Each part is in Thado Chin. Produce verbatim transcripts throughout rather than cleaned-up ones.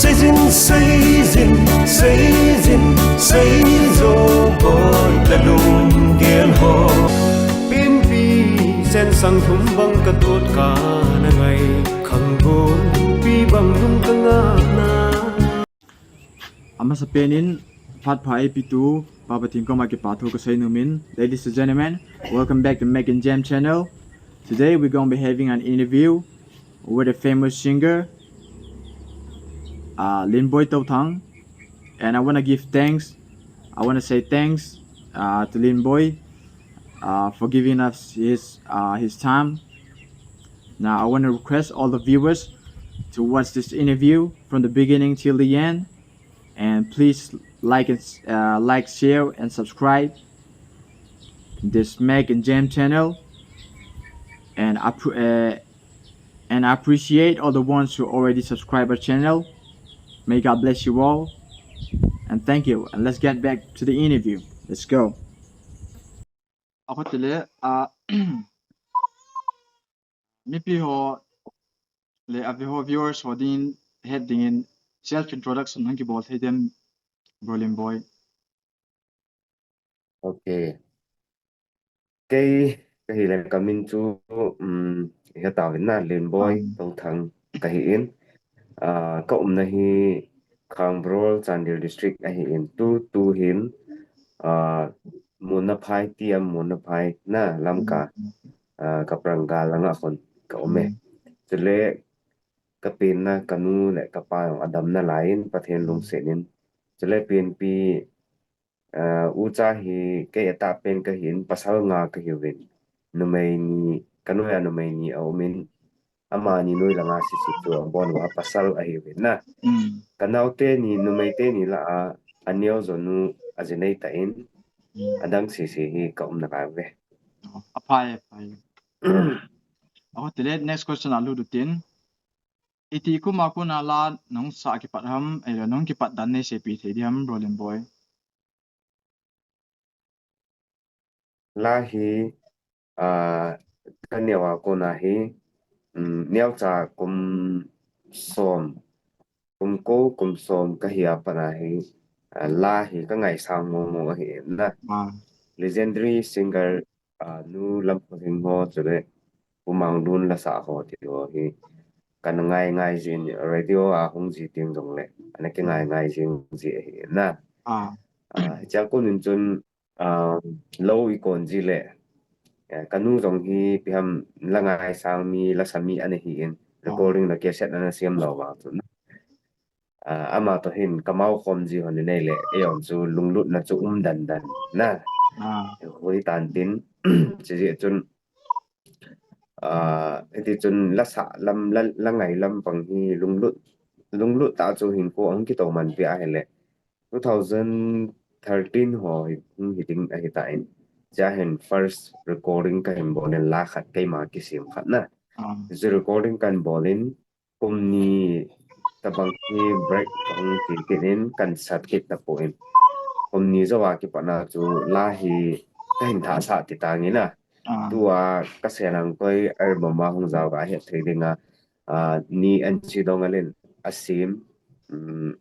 Seijin, seijin, seijin, seijo boi ka lunggel ho. Penpi, sen sang thum bang ka tot ka na ngai, khang gonpi bang lung ka ngah na. Amasa penin, phat pha eipeh tu, Pa Pathen koma kipa thu ka seinom in. Ladies and gentlemen, welcome back to Mac and Jam channel. Today we're gonna be having an interview with a famous singer, uh, Linboy Touthang. And I wanna give thanks, I wanna say thanks, uh, to Linboy, uh, for giving us his, uh, his time. Now I wanna request all the viewers to watch this interview from the beginning till the end. And please like and s-, uh, like, share, and subscribe this Mac and Jam channel. And I pr-, uh, and I appreciate all the ones who already subscribe our channel. May God bless you all. And thank you. And let's get back to the interview. Let's go. Akotile, ah, mipi ho le avi ho viewers ho dingin, het dingin self introduction hung kibol thei dem, Bro Linboy? Okay. Kei, ka hi le ka min chu, um, he tau hin na, Linboy, um, Touthang ka hi in. Ah, ka umna hi Khangbroll, Chandel District ahi in. Tu, tu hin, ah, Munnaphai, T M Munnaphai na Lamka, um, ah, Kapranga langa khun ka um e. Um. Chule ka penna ka nu le ka pa jong adam nalai in Pathen lungset in. Chule penpi, ah, ucha hi kei atah pen ka hin, pasal nga ka hiuvin. Numei ni, ka noiya numei ni a um in, amani noi langa sisi chu abon uva pasal ahiuvin na. Mm. Ka naote ni, numeite ni lah a, aneo jo nu aji nei tan, mm, adang sisi hi ka um nalai uve. Oh, aphai, aphai. Akotile, next question a lut utin. Iti kum a kona la nahung sah kipat ham, eh, nahung kipat dan nei seipeh thei di ham, Bro Linboy? La hi, ah, ka neo a kona hi, um, neocha kum som, kum ko, kum som ka hi a pat a hi, ah, la hi ka ngaisang momo ahi na. Ah. Legendary singer, ah, Nu Lamkholhing ho chule Pu Manglun lasa ho ti ho hi kana ngai ngai jin, radio a hung ji teng jongle ana kingai ngai jing ji ahi na. Ah. Ah, hichea kon in chun, ah, lou i kon ji le, eh, ka nu jong hi ipi ham la ngaisang mi, lasa mi ana hi in, ah, recording le cassette ana siam lou vang chun. Ah, ama toh hin ka mao khom ji hon nei le, ei jong chu lunglutna chu um dan dan na. Ah. Hui tan tin, chujeh chun, ah, hiti chun lasa lam, la, la ngai lam pang hi lunglut, lunglut tah chu hin ko ahung kitoh man pi ahile. Two thousand thirteen ho hi, hung hi ding ahi tan. Chua hin first recording ka hin bol in la khat keima kisem khat na. Ah. Chu recording kan bol in, kum ni tabang hi break kahung ti kit in kan sat kit tapon. Kum ni jou a kipat na chu la hi ka hin thah sah ti tang in a. Ah. Tua ka Selangkoi album a hung jao ka het thei ding a, ah, Ni Anchi Dongal in asem, um,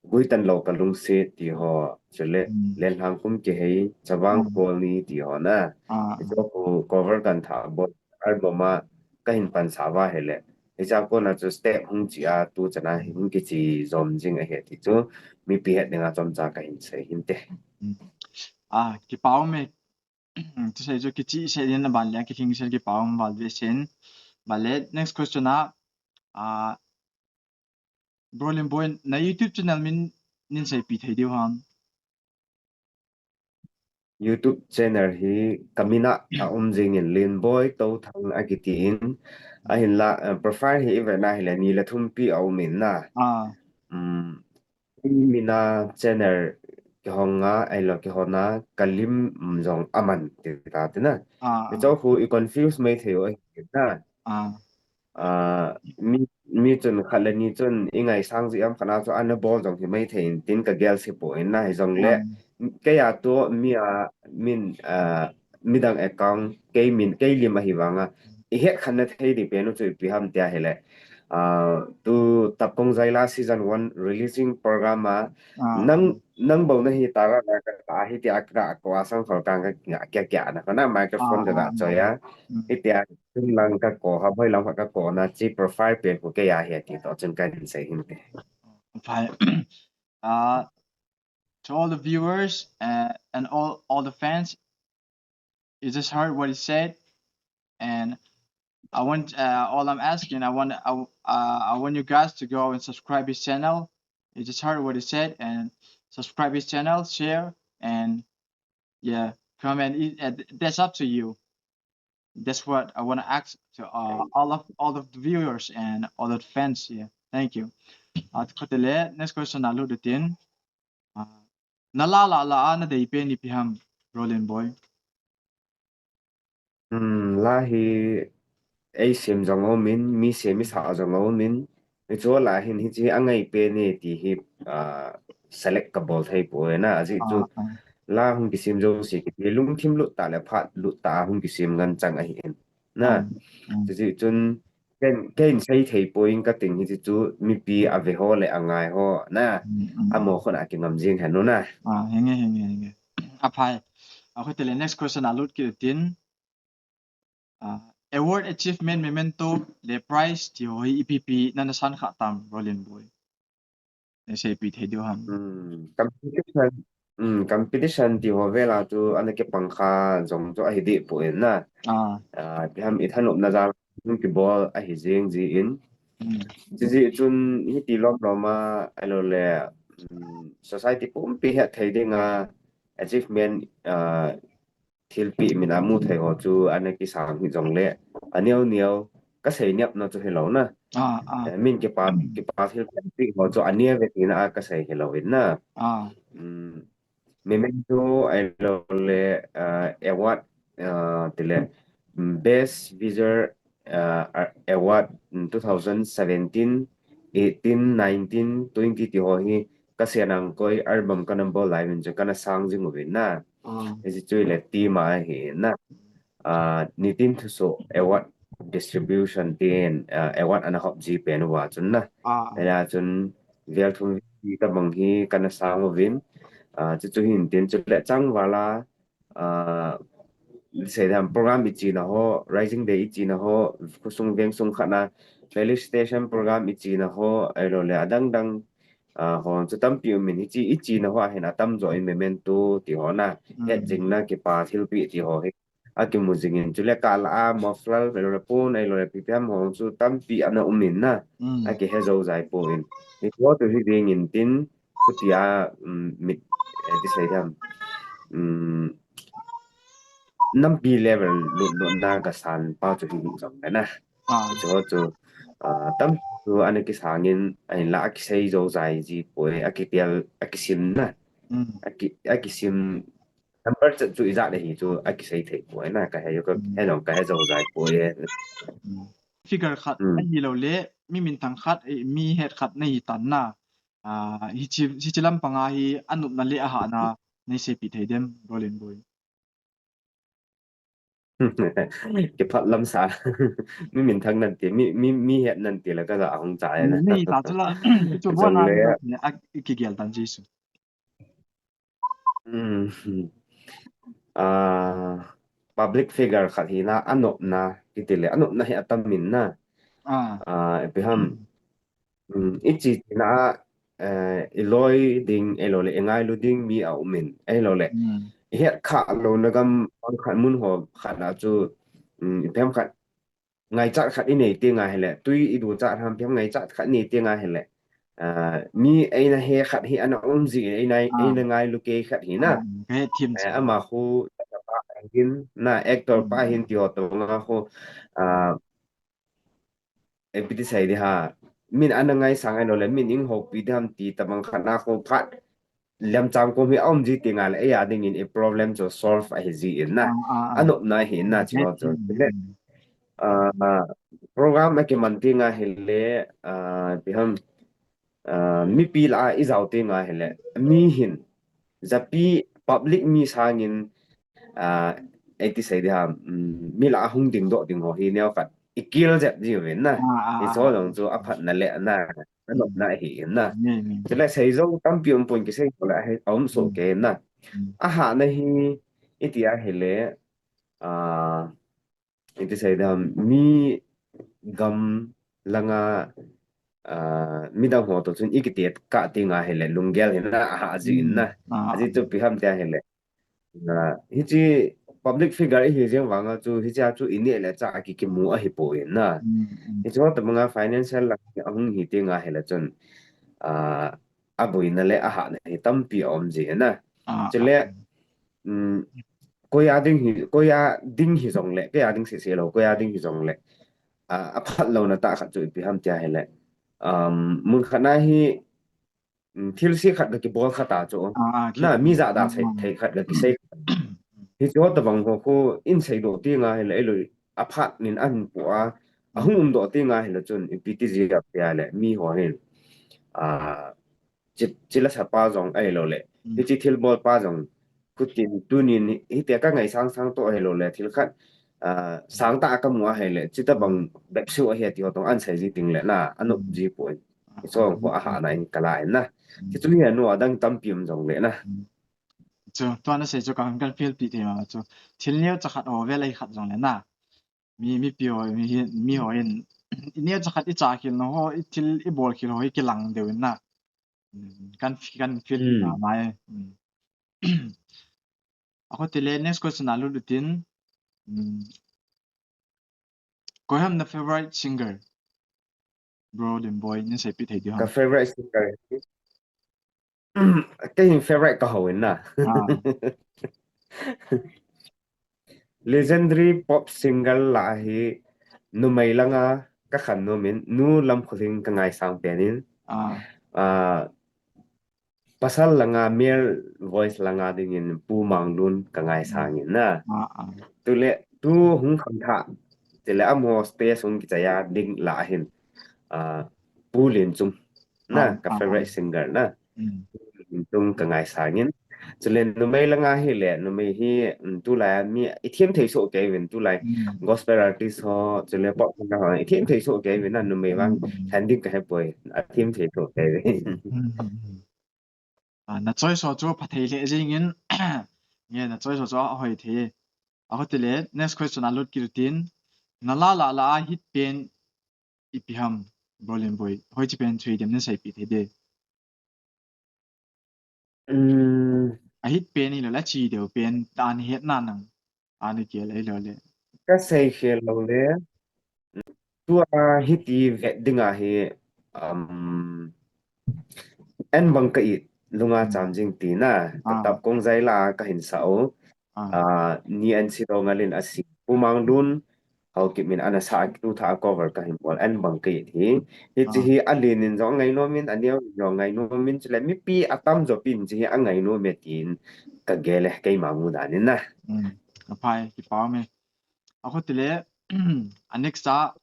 Guitan Lou Ka Lungset ti ho, chule, mm, Lenlhang Kum Kihei, Chavang, mm, Khol Ni ti ho na. Ah. Hichu cover kan thah bol, album a ka hin pansah uva ahile. Hichea kona chu step hung chi a, tu chan a hi hung kichi jom jing ahi ti chu, mipi het dinga chomcha ka hin sei hinte. Mm. Ah, kipa um e. Thusei chu kichih sel in, aban le akilhing sel, kipa um val ve sen. Aban le next question a, ah, Bro Linboy, na YouTube channel min nin seipeh thei diu ham? YouTube channel hi ka min a aum jing in, Linboy Touthang akiti in, ahinla, eh, profile hi i vet na hile ni le thum pi aum in na. Ah. Um, Min a channel kihong a, ahilou kihon a, ka lim, um, jong aman ti ta ti na. Ah, ah. Hichu khu i confuse mai thei u ahi na. Ah. Ah, mi, mi chun khat le ni chun i ngaisang ji am khat na chu ana bol jong hi mai thei in tin ka gel se poi na, hijongle. Ah. Kei a tu mi a min, ah, midang account, kei min, kei lim ahi vang a. I het khen na thei di pen u chu ipi ham tia hile. Ah, tu Tapkong Zaila season one releasing program a, ah, nang, nang bou nahi tara na ka ta hi tia ka ko asang khol kang ka kya kya na ka na microphone da da cho ya. Itia tung lang ka ko ha boi lang ka ko na chi profile pe ko ke ya hi ti to chun ka din sei hin te. Fine. Uh, to all the viewers, uh, and all, all the fans, you just heard what he said, and I want, uh, all I'm asking, I want, I, uh, I want you guys to go and subscribe his channel. You just heard what he said, and subscribe his channel, share, and yeah, comment. It, uh, that's up to you. That's what I want to ask to, uh, all of, all of the viewers and all of the fans here. Thank you. Uh, kotele, next question a lut tin. Uh, na la la la a na dei pen ipi ham, Roland boy. Hmm, la hi ei sim jong um in, mi sim mi sa jong um in. Hichu la hin hichi a ngai pen e ti hi, ah, select ka bol thei poi na, ajeh chu la hung kisim jouse kiti lungthim lut tah le phat lut tah a hung kisim ngen chang ahi in. Na, chuti chun ken, ken sei thei poi in ka ting hichi chu mipi a ve ho le a ngai ho na, amo khut a kingam jing hen u na. Ah, henge, henge, henge. Aphai. Akhoite le next question a lut kit tin. Ah, award, achievement, memento, le prize ti ho hi ipi ipi nana san kha tam, Roland boy. Nei seipi thei diu ham. Hmm, competition, hmm, competition ti ho vela chu ana kipang kha jong chu ahi deh poi na. Ah. Ah, ipi ham i thanopna jal hung kibol ahi jing jin. Hmm. Chuti chun hiti lom lom a, ahilou le, hmm, society pumpi het thei ding a achievement, ah, thilpeh min a mu thei ho chu ana kisang hi jong le, a neo neo ka sei niap na chu hilou na. Ah, ah. Eh, min kipa, kipa thilpeh ho chu a neo ve tina a ka sei hilou in na. Ah. Hmm. Memento ahilou le, ah, award, ah, tile, mm, Best Visual, ah, a-, Award, mm, two thousand seventeen, eighteen, nineteen, twenty ti ho hi Kasian Angkoi album kana bol lai min chu kana sang jing uvin na. Ah. Hichu le team a hi na. Ah, Nitin Thusoh Award distribution tin, ah, award ana hop ji pen uva chun na. Ah. Hia chun vel thum vi tabang hi kana sang uvin. Ah, chuchu hin tin chu le chang vala, ah, sei dam program i china ho, Rising Day i china ho, khosung vengsung khat na felicitation program i china ho, ahilou le adang dang, ah, ho chu tampi um in hichi i china ho a hin atam jo in memento ti ho na, het jing na kipa thilpeh ti ho hi. A kimu jing in chu le kala a muffler, ahilou le pon, ahilou le ipi ipi ham ho chu tampi ana um in na. A kihe jou jai poi in. Hichu hi ding in tin, Chuti a, um, mit, eh, ti sei dam. Um, nampi level lut lut na ka san pa chu hi jong na. Ah. Chu chu, ah, tam chu ana kisang in, ahin la a kisei jo jai ji poi, a kitel, a kisim na. Mm. A ki, a kisim number chu, chu ijat le hi chu a kisei thei poi na, ka he jo ka, mm, he jong ka he jo jai poi e. Mm. Figure khat, mm, ahilou le, mi minthang khat, eh, mi het khat nahi tan na. Ah, hichi, hichi lampang a hi anopna le ahahna nei seipi thei dem, Roland boy. Kiphat lam sa. Mi minthang nan ti, mi, mi, mi het nan ti la ka ja hung cha e na. Nei ta chu la, chu jong bon le a, a kigel tan Jesu. Hmm. Ah, public figure khat hina anopna, kiti le, anopna hi atam in na. Ah. Ah, ipi ham. Hmm. Hmm, i chi tina, eh, i loi ding, ahilou le, i ngailu ding mi a um in, ahilou le. Hmm. I het kha lou na gam, pang khat mun ho khat na chu, hmm, ipi ham khat, ngaichat khat i nei teng ahile, tui i duchat ham ipi ham ngaichat khat i nei teng ahile, ah, mi eina he khat hi ana um ji, eina, ah, eina ngailu kei khat hi na. Ah, ka het thim. Eh, ama khu, hin na, actor pa hin ti ho tabang a khu, ah, eh, ipi ti sei di ham, min ana ngaisang ahilou le, min eihoupi di ham ti tabang khat na khu phat, lemchang kom hi aum ji teng le, eia ding in i problem chu solve ahi ji in na. Ah, ah, ah. Anopna hi in na, eh, chi ho chu. Hmm, hmm. Ah, program a kiman teng ahile, ah, ipi ham, ah, mipi la a i jao teng ahile, mi hin, japi public mi sangin, ah, iti sei di ham, um, mi la a hung ding doh ding ho hi neo khat ikil jep jiuvin na. Hicho jong chu aphatna le na, anopna ahi in na. Chule seijou tampi um pon, kisei le aum soh kei in na. Ahahna hi iti ahile, iti sei dam, mi gam langa midang ho toh chun ikiti kah ti nga hile lunggel hi na, ahah ji in na. Ajeh chu ipi ham ti ahile, hiche public figure ihi jeng vanga chu hichea chu ineh le chah a kikimu ahipoi na. Hiche ho tobanga financial lang ahung hi ti nga hile chun, aboina le ahahna hi tampi aum ji in na. Chule koia ding hi, koia ding hijongle, keia ding sese lou, koia ding hijongle, aphatlouna tah khat chu ipi ham ti ahile, mun khat na hi thilse khat kakibol khat a chu, na mi jahda thei khat kakisei khat. Hiche ho tobang ho khu inseidoh ti nga hile, eilou aphat nin ahinpo a, ahung umdoh ti nga hile chun ipi ti ji ham ti ahile, mi ho hin, chila sapa jong ahiloule hiche thilbol pa jong, khutin tunin hitia kangaisang sang toh ahiloule thil khat sangtah a kamu ahile, chutobang bep seh ahi ti ho tong ansei ji tengle na, anop ji poi. Hiche ho khu ahahna in kala in na. Hiche chu hi anu adang tampi um jongle na. Chu, tua nasei chu kan, kan felpi thei ma chu. Thil neocha khat ho vel ahi khat jongle na, mi, mipi ho, mi hin, mi ho hin, ineocha khat icha khel na ho, ithil ibol khel ho hi kilang deu in na. Kan, kan felpi ma ma e. Akhotileh next question a lut utin, koi ham na favorite singer? Bro Limboi, nei seipeh thei diu ham? Ka favorite singer, kei hin favorite kahou in na. Legendary pop singer lah a hi numei langa kakhen nom in, Nu Lamkholhing kangaisang pen in. Pasal langa, male voice langa dingin Pu Manglun kangaisang in na. Tuleh tu hung khangthah, chuleh amaho stage hung kichai a ding lah a hin, Pu Lenchung na, ka favorite singer na. Pu Lenchung kangaisang in. Chuleh numei langa hileh, numei hi tulai a mi ithem thei soh kei uvin, tulai gospel artist ho, chuleh pop singer ho ithem thei soh kei uvin na, numei vang lhen ding kahepoi, athem thei soh kei uvin. Na choice ho chu pha thei lheh jingin, nge na choice ho chu ahoi thei. Akhotileh next question a lut kit utin, na la lah lah a hit pen ipi ham, Bro Limboi? Hoiche pen chu hidem nei seipeh thei dem? A hit pen hilou leh achi deu pen, tah nei hetna nang ana gel ahilou leh. Kasei khel lou leh, tua hiti vet dinga hi, en bang ka it, Lunga Cham Jing tina, ka tap kong jai lah a kahin sah u, Ni Ensidong Ngal in asem, Pu Manglun Haokip in ana sah a, tu thah a cover kahin bol, En Bang Ka It hi. Hiche hi alen in jong angai nom in, aneo in jong angai nom in, chuleh mipi atamjo pin hiche hi angai nom e tin kagel e, keima mudan in na. Aphai, kipa um e. Akhotileh, a next a,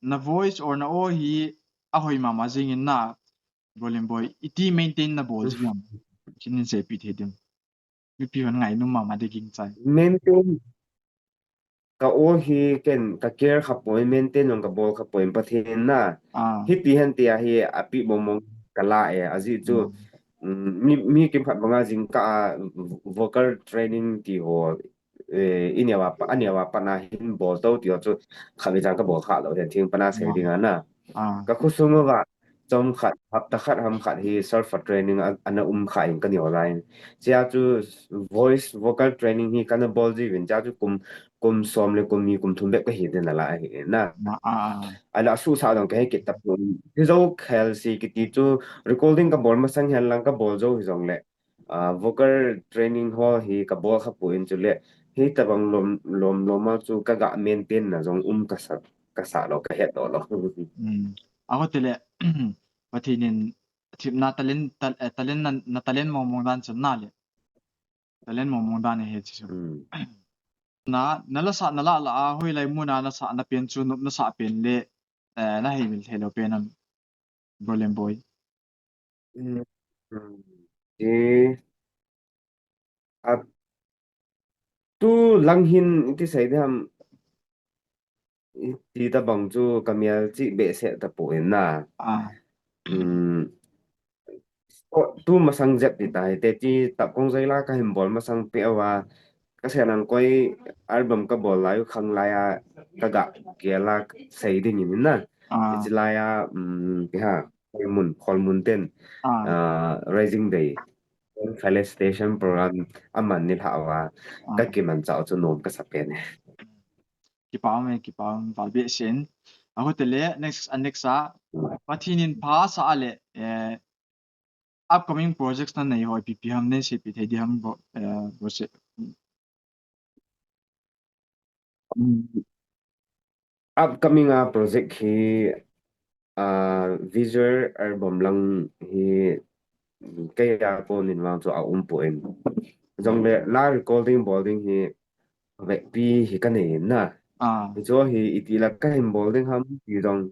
na voice or na aw hi ahoi mama jingin na, Bro Limboi, iti maintain nabol jing ham? Hiche nei seipeh thei dem? Mipi hon ngainom mama ding gingchai. Maintain, ka aw hi ken ka care khapoi, maintain jong kabol khapoi, Pathen na. Hiti hen tia hi apeh mong mong kala e, ajeh chu, mi, mi kimkhat banga jingkah a vocal training ti ho, ineo a pat, aneo a pat na hin bol tou ti ho chu khatvei jang kabol kha lou hen, theng pat na sei dinga na. Ka khosung uva chomkhat, hapta khat ham khat hi solfa training ana um kha in kaneo lai in. Chea chu voice, vocal training hi kana bol jiuvin, chea chu kum, kum som le kum ni, kum thum bep kahi ding nalai ahi na. Ahileh asuhsah jong kahe kit tapon. Hijou khel se kiti chu recording kabol masang hen lang kabol jou hijongleh, vocal training ho hi kabol khapoi, chuleh hitobang lom, lom, lom a chu kaga maintain na jong um kasa, kasa lou, kahetdoh lou. Akhotileh, Pathen in thepna talent, talent na, na talent mong mong dan chun naleh, talent mong mong dan ahi chu. Na, na lasah, na lah lah a hoilai muna nasahna pen chu, nop nasah pen leh, nahei mil thei lou pen ham, Bro Limboi? Atu lang hin iti sei dem, ti tabang chu ka mial chi behseh tapon na. Ah. Um, tu masang jep ti tai te ti tap kong jai la ka hin bol masang pe wa ka se nang koi album ka bol lai khang lai a ka ga ke la sei ding in na. Ah. Chi lai a um, ki ha. Kholmun, Kholmun ten, ah, Raising Day, felicitation program aman ni lha wa, ah, ka kiman chau chu nom ka sa pen e. Kipa um e, kipa um, val behseh in. Aho te le, next, a next a, hmm, Pathen in pha sa a le, eh, upcoming projects na nei ho, ipi ipi ham nei sei pi thei di ham bo, eh, bo se. Um, upcoming a project hi, ah, visual album lang hi kei a kon in vang chu a um pon. Jong le la recording bol ding hi vekpi hi ka nei na. Ah. Hi chu hi iti la ka hin bol ding ham ti jong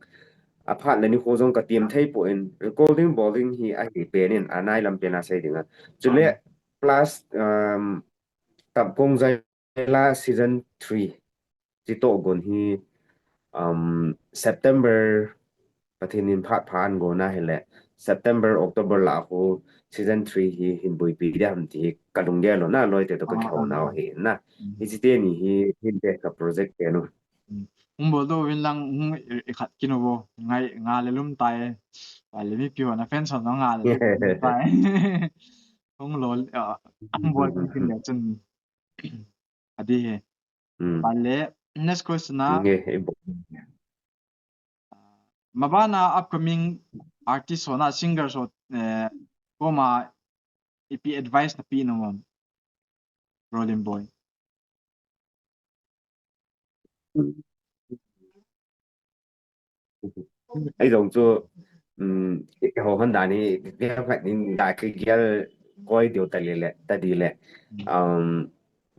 a phat le ni kho jong ka tiam thei pon. Recording bol ding hi a hi pen in a nai lam pen a sei ding a. Chu le, ah, plus, um, tap kong jai la season three. Chi to gon hi, um, September Pathen in phat phan go na hi le. September, October la khu season three hi hin buipi dia ham ti hi ka lunggel lo na loi te to ka, ah, kihou, ah, nau hi na. Mm. Hi chi te ni hi hin te ka project te no. Mm. Hung bol do win lang hung i, i khat kin bo. Ngai nga le lum tai. Wa le mipi ho na fans ho na nga le lum tai. Hung lo, ah, hung bol kin kin le chun. Adi he. Hmm. Vale, next question na. Nge, i bo. Ah, mabana upcoming artist ho na, singers ho, eh, koma ipi advice na pe nom am? Rolling Boy. Ei jong chu, um, ho hon dan hi, gel khat in da kigel koi diu ta le le, ta di le. Um,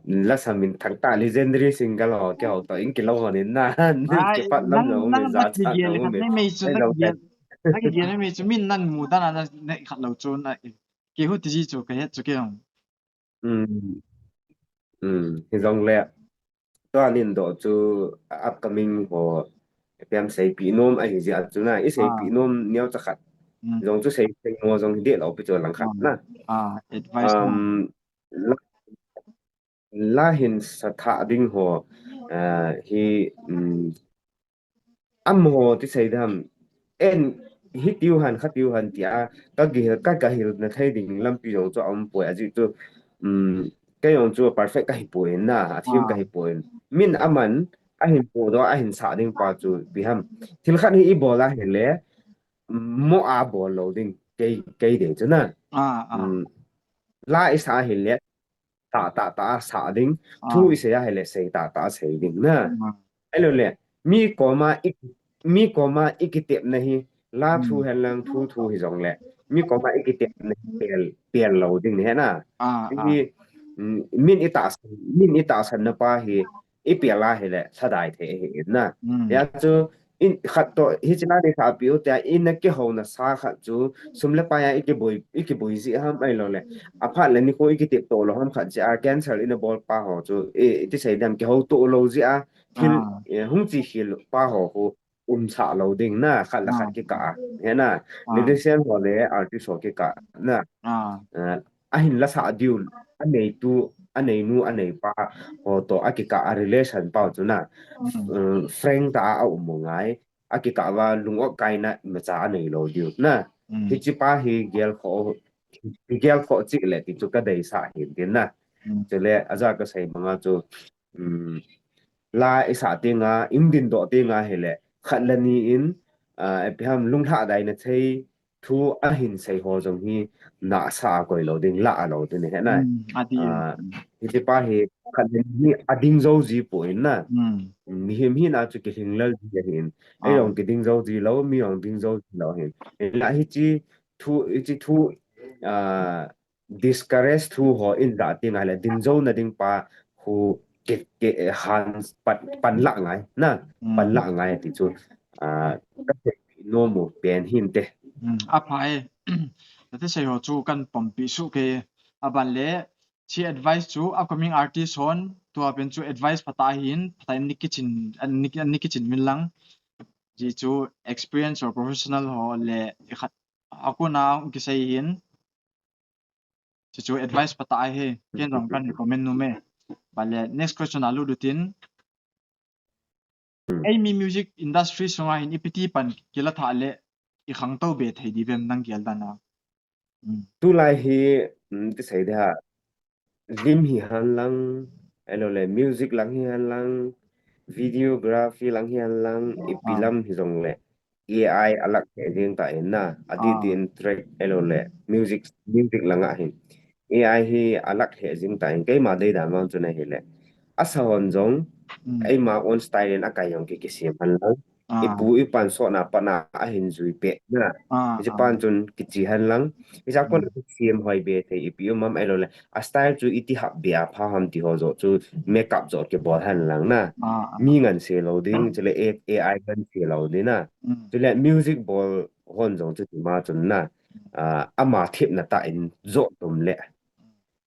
lasa min thang ta legendary singer ho, kei ho to in kilo hon in na, ai, kipat lam nang, jong nang me na ja cha kigel jong khat me. Nei mei chu ei na jong kigel. Na kigel nei mei chu min nan mu dan na, na khat lo chu na, kei ho ti ji chu ka het chu kei jong. Um, um, hi jong le. Tua nin do chu upcoming ho, ipi ham seipi nom ahi jia chu na, i seipi, ah, nom neo cha khat. Mm. Jong chu sei, sei mo jong hi de lo pi chu lang khat, ah, na. Ah, advice na. Um, la, la hin sa tha ding ho, ah, hi, um, amaho ti sei dam. En hi tiu han, kha tiu han tia, ka gihil, ka gahil na thei ding lampi jong chu a um poi a ji chu, um, kei jong chu perfect ka hi poi na, a thim ka, ah, hi poi. Min aman, a hin po do, a hin sa ding pa chu, ipi ham. Thil khat hi i bol a hi le, mo a bol lo ding, kei, kei de chu na. Ah, ah. Um, la i sa hi le, ta, ta, ta, sa ding. Ah. Thu i sei a hi le, sei ta, ta, sei ding na. Ah. Ai lo le, mi koma i, mi koma i kitep na hi, la thu, hmm, hen lang thu, thu hi jong le. Mi koma i kitep na hi, pel, pel lo ding ni he na. Ah, ah. Hi, mm, min i ta, min i ta san na pa hi, i pel a hi le, sa dai the hi na. Hmm. Ya chu, in khat to, hi china ni kha piu te, in na kihou na sa khat chu, sum le pai a i kiboi, i kiboi ji ham ai lo le. A phat le ni ko i kitep to lo ham khat ji a, cancel in a bol pa ho chu, i, i ti sei dam kihou to lo ji a, thil, ah, eh, hung chi khil pa ho khu, um sa lo ding na, khat le khat, ah, kikah a. He na, ah, musician ho le artist ho kikah na. Ah. Eh, a hin la sa diu, a nei tu, a nei nu, a nei pa, ho to, a kikah a relation pau chu na. Mm. Eh, frank ta a um ngai, a kikah va lung ok kai na, ma cha a nei lo diu na. Mm. Hi chi pa hi gel kho, hi gel kho chi le ti chu ka dei sa hin din na. Mm. Chu le, a ja ka sei manga chu, um, la i sa tinga, in din do tinga hi le, khat le ni in, ah, ipi ham lung hla dai na thei, thu a hin sei ho jong hi na sa a koi lo ding, la a lo ding he na. Mm, a ti. Ah, hi ti pa hi khat le ni a ding jo ji poi na. Mm. Mihem hi na chu ki hing lel ji hin. Ei, ah, jong ki ding jo ji lo, mi jong ding jo ji lo hin. La hi chi thu, hi chi thu, ah, discourage thu ho in da ti ngai le, din jo na ding pa khu ke, ke, eh, han pan, pan la ngai na, mm, pan la ngai ti chu, ah, ka te nom u pen hin te. Mm, a pha e. Ka te sei ho chu kan pom pi su ke a ban le, Hiche advice chu upcoming artist hon, tua pen chu advice phatah ahin, phatah in nei kichin, an nei, an nei kichin uvin lang. Hiche chu experience or professional ho le ikhat a kona hung kisei ahin. Hiche chu advice phatah ahi, ken jong kahin recommend nom e. Bale, next question a lut utin. Hmm. Eimi music industry sunga hin ipi ti pan kila thah le ikhangtou be thei diu vem nang gel dan a. Hmm. Tulai hi, hmm, ti sei ding ham. Lim hihen lang, ahilou le music lang hihen lang, videography lang hihen lang, ipi lam hijongle A I alah lheh jeng tan na, adih dih in track ahilou le music, music langa hin. A I hi alah lheh jeng tan, keima dei dan vang chun ahile. Asa hon jong, eima own style in akai jong ki, kisem hen lang. Ipu ipan sotna pat a ahin jui peh na. Hiche pan chun kichi hen lang. Hiche a kon kisem hoi be thei ipi um am ahilou le. A style chu iti hap be a pha ham ti ho joh chu makeup joh kibol hen lang na. Mi ngansi lou ding, chule A-, A I ngansi lou ding na. Chule music bol hon jong chu tima chun na. Ah, ama thepna tah in joh tum le.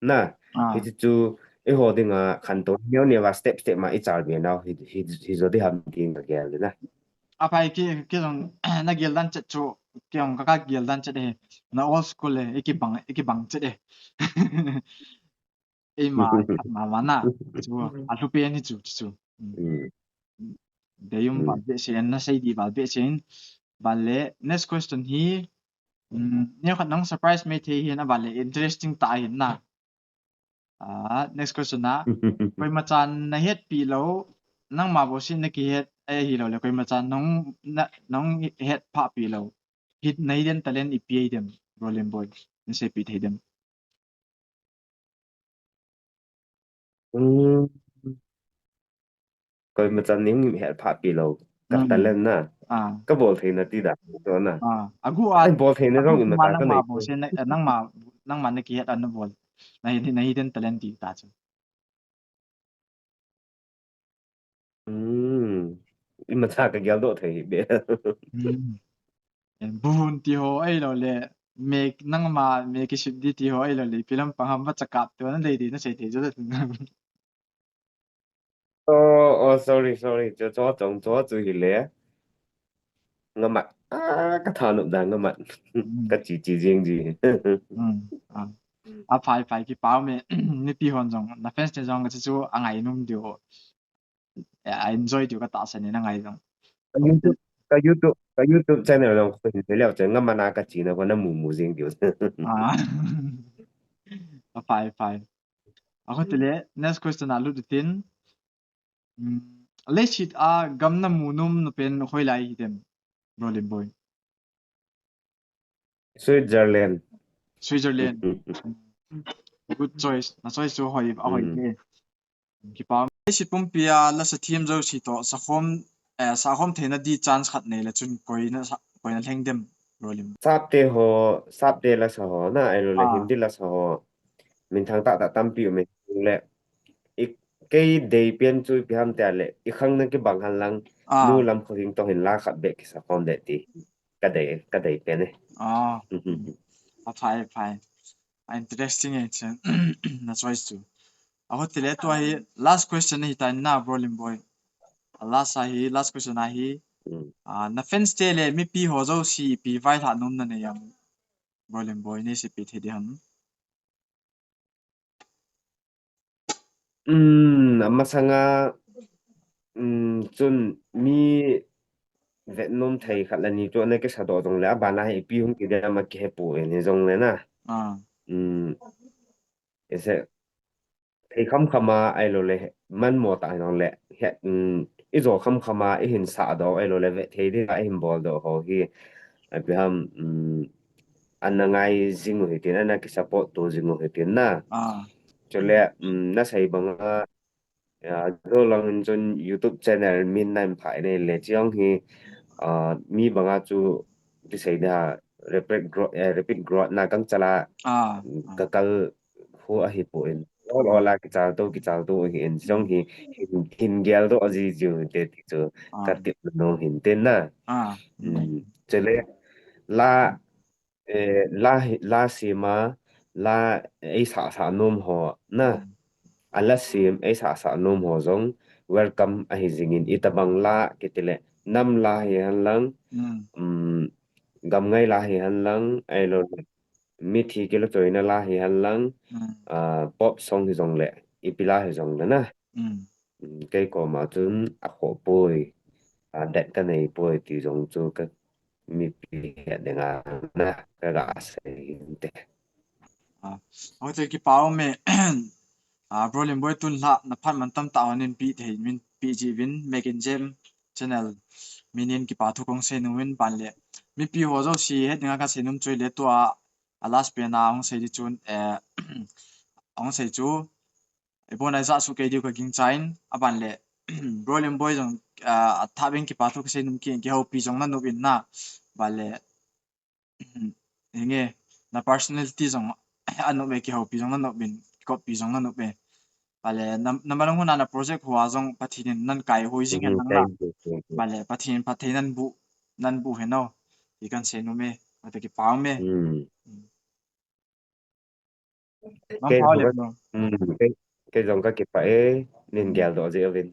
Na, hiche chu eiho dinga khantou neo neo a step step ma ichal be nau hi, hi, hijo ding ham ti kagel na. Aphai, kei, kei jong nagel dan chet chu, kei jong ka, kagel dan chet e. Na old school e, ikibang, ikibang chet e. Eima, ma, ma na. Chu, alhupen hi chu, chu. Deium val behseh in, nasei ding val behseh in. Bale, next question hi, um, neokhat nang surprise mai thei hin, abale, interesting tah ahin na. Ah, next question a. Koimachan nahetpi lou, nangma bou seh nakihet, ahilou le, koimachan nahung, na, nahung hetphah pi lou. Hidden talent ipi ahi dem, Rolim boi, naseipeh thei dem. Hmm. Koimachan nahung hetphah pi lou. Ka talent na. Kabol thei nati da. Tua na. Agu a, bol thei na jong ima ta ka nei. Nangma bou seh na, nangma, nangma nakihet a nabol. Na hi, na hidden talent ti ta chu. Hmm. Ima cha kagel doh thei be. Hmm. Bun ti ho ahilou le, mek nangma, mek kisip ding ti ho ahilou le, ipi lampang ham vachakap ti ho nadei ding nasei thei jo. Oh, oh, sorry, sorry. Cho, cho, chong, cho, chu hile. Ngamat. Ah, kathanop dan ngamat. Kachi, chi jing ji. Aphai, phai, kipa um e. Mipi hon jong, na fans te jong, kachi chu angainom diu. A enjoy diu katahsan e, nangai jong. Ka YouTube, ka YouTube, ka YouTube channel jong kahin pe leu chun, ngamat na kachi na ko namu mu jing diu. Ah. Aphai, phai. Akhutile, next question a lut utin. Hmm, leiset a gam namu nom na pen hoilai hi dem, Rolim boi? Switzerland. Switzerland. Good choice. Na choice chu hoi, ahoi te. Kipa. Leiset pumpi a lasa them jouse toh sakhom, eh, sakhom theina di chance khat nei le chun koi nasa, koi nalheng dem, Rolim? Sapte ho, Sapte lasa ho na, ahilou le Hindi lasa ho. Minthang tah tah tampi um e le. I, kei dei pen chu ipi ham tia le, ikhang na kibang hen lang, nu lam kho hing toh hin la khat beh kisa khom ding ti. Kadei, kadei pen e. Ah. Aphai, phai. Ah, interesting e, chu. Na choice chu. Akhutile tua hi last question ahitai na, Rolim boi. Last ahi, last question ahi. Ah, na fans te le mipi ho jouse ipi vailhah nom nanei am, Rolim boi, neiseipeh thei ding ham? Um, amasanga, um, chun mi vetnom thei khat le ni chu ana kisa doh jongle, abana hi ipi hung kidem a kihe poi, hijongle na. Ah. Um, ese, thei kham kham a, ahilou le, manmo tah hijongle, he, um, ijo kham kham a, ihin sah doh, ahilou le, vet thei ding a, ihin bol doh ho hi, ipi ham, um, ana ngai jing u hitin, ana kisupport to jing u hitin na. Ah. Chule, um, nasei banga, ah, jo lang in chun YouTube channel min na in phai nei le, chiang hi, ah, mi banga chu, kisei da, rapid growth, eh, rapid growth na kang chala, ah, kakal hu ahi poi. Ol ol a kichal to, kichal to ahi in, chiang hi, hin, hin gel doh ji ji u te ti chu, ah, katip nom hin tin na. Ah. Um, chule, la, eh, la hi, la sem a, la eisah sah nom ho na. A la sim eisah sah nom ho jong welcome ahi jingin, itobang la kiti le, nam la hi hen lang, um, gamngai la hi hen lang, ahilou le mithi kiloichoina la hi hen lang, ah, pop song hi jong le, ipi la hi jong le na. Um, kei koma chun akhoh poi, ah, det kanei poi ti jong chu ka mipi het dinga na ka ga sei inte. Ah, hoite kipa ume, ah, Bro Limboi tun la na phat man tamtah hon in pi thei min pi ji vin, Mekin Jem channel min in kipa thu kong sei nom in, ban le mipi ho jouse het dinga ka sei nom chu le tua, a last pen a hung sei di chun, eh, hung sei chu, ibon a ja su kei diu ka gingchan, aban le, Bro Limboi jong, ah, a tha beng kipa thu ka sei nom ki, kihoupi jong na nop in na, ban le, hinge, na personality jong, a nop e, kihoupi jong na nop in, kikopi jong na nop e. Ban le, nam, nam bang huna na project hoa jong Pathen in nan kai hoi jing hen lang na. Ban le, Pathen phatthei nan bu, nan bu hen o. Ti kan sei nom e, ate kipa ume. Kei jong ka kipah e, nin geldoh jeh uvin.